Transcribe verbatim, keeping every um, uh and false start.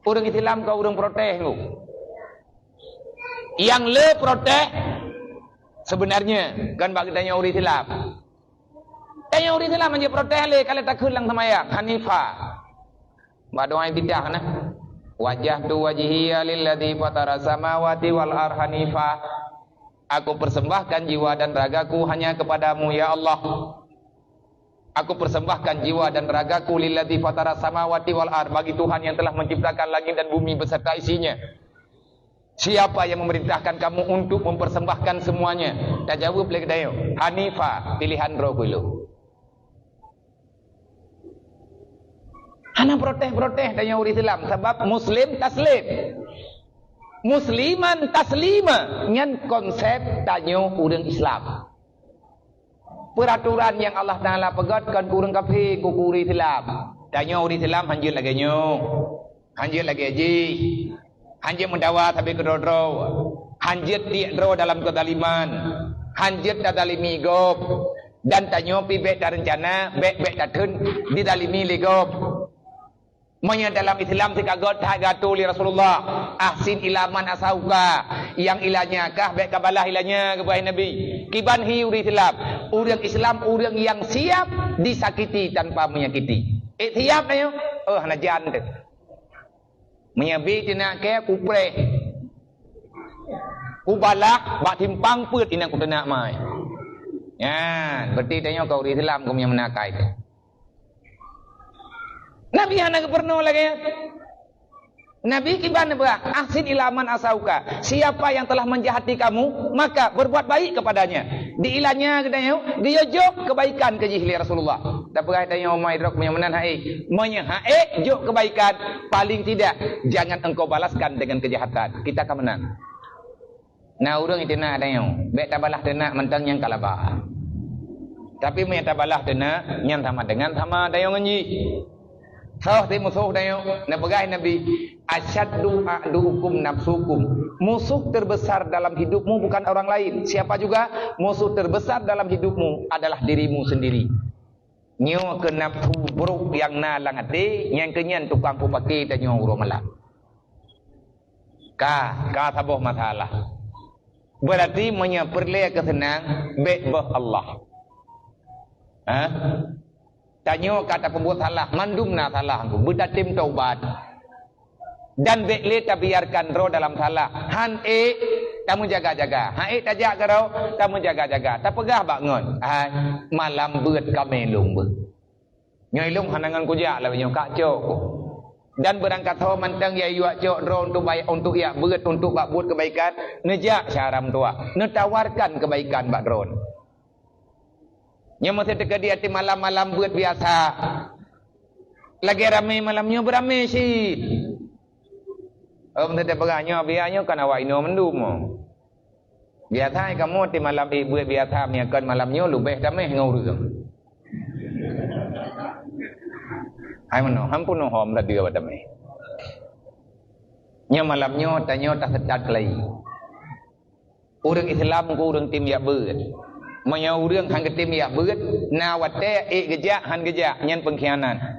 Ureuëng Islam kon ureuëng protes tu. Nyang le protes sebenarnya kon bak geutanyoe ureuëng Islam. Tanyoe ureuëng Islam hana protes lé, ka lheueh takheun lam seumayang, hanifa. Bak doa iftitah na. Wajjahtu wajhiya lilladzi fatara samawati wal ardh hanifa. Aku persembahkan jiwa dan ragaku hanya kepada-Mu, ya Allah. Aku persembahkan jiwa dan ragaku lilladzi fatara samawati wal ardh, bagi Tuhan yang telah menciptakan langit dan bumi beserta isinya. Siapa yang memerintahkan kamu untuk mempersembahkan semuanya? Tajaweueb lé geutanyoe, hanifa, pilihan droe ku lôn. Hana protes-protes tanyoe ureuëng Islam, sabab muslim taslim. Musliman taslima, nyan konsep tanyoe ureuëng Islam. Peuraturan nyang Allah Taala peugét kon keu ureuëng kafé, kon keu ureuëng Islam. Tanyoe ureuëng Islam hanjeuet lagée nyoe. Hanjeuet lagée jih. Hanjeuet meudawa sabe keudroe-droe. Hanjeuet tiek droe dalam keuzaliman. Hanjeuet tazalimi gob. Dan tanyoe pih bék tareuncana, bék, bék tatheun dizalimi lé gob. Meunyoe dalam Islam sikagot that geuatô lé Rasulullah, "Ahsin ila man asauka," nyang ilanya kah bék kabalah ilanya, geupeugah Nabi. Kiban hi ureuëng Islam? Ureuëng Islam ureuëng nyang siap disakiti tanpa menyakiti. Eh, siap na nyoe? Oh, hana jan teuh. Meunyoe bi teunak kée kupreh, kubalah bak timpang peuet inan kuteunak mai. Nyan, berarti tanyoe kon ureuëng Islam kon nyang meunakai teuh. Nabi hana geupeurunoe lagée nyan. Nabi kiban neupeugah, "Ahsin ila man asauka." Siapa yang telah menjahati kamu, maka berbuat baik kepadanya. Di ilanya geutanyoe, geuyue jok kebaikan keu jih lé Rasulullah. Tapeugah tanyoe, "Mai drok meunyoe meunan hai." Meunyoe hai jok kebaikan, paling tidak jangan engkau balaskan dengan kejahatan. Kita ka meunan. Na ureuëng iteunak tanyoe, bék tabalah teunak mantong nyang ka laba. Tapi meunyoe tabalah teunak, nyan sama dengan sama tanyoe ngon jih. Soe si musoh tanyoe? Neupeugah Nabi, "Asyaddu a'duukum nafsukum." Musuh terbesar dalam hidupmu bukan orang lain. Siapa juga? Musuh terbesar dalam hidupmu adalah dirimu sendiri. Nyoe keuh nafsu brok nyang na lam até, nyang keu nyan tukang peupaké tanyoe uroe malam. Ka, ka saboh masalah. Berarti meunyoe peureulée keu seunang, bék boh Allah. Ha? Tanyoe ka tapeubuet salah, mandum na salah, beutatem taubat. Dan bék lé tabiarkan droe dalam salah. Han ék tameujaga-jaga. Han ék tajak keudroe, tameujaga-jaga. Tapeugah bak ngon, "Hai, malam beuet ka mé lôn beuet." Nyoe ilôn hana ngon kujak lawét nyoe, kacok. Dan beurangkat ho mantong ya yuak cok droe untuk bay-, untuk yak beuet, untuk bak buet kebaikan, neujak syara meutuah, neutawarkan kebaikan bak droe. Nyoe meuseuti keudeh até malam-malam beuet biasa. Lagée ramé malam nyoe beuramé cit. Oh, meuseuti peugah nyoe biasa nyoe kan awak inoe mandum. Biasa kamoe ti malam ék beuet biasa, meunyoe kon malam nyoe leubeh tameh ngon ureuëng. Hai meunoe, han peunoh hom sadeue bak tameh. Nyoe malam nyoe tanyoe taseutôt keulayi. Ureuëng Islam keu ureuëng tem yak beuet. Meunyoe ureuëng han geutem yak beuet, na watée ék geujak han geujak, nyan peungkhianat.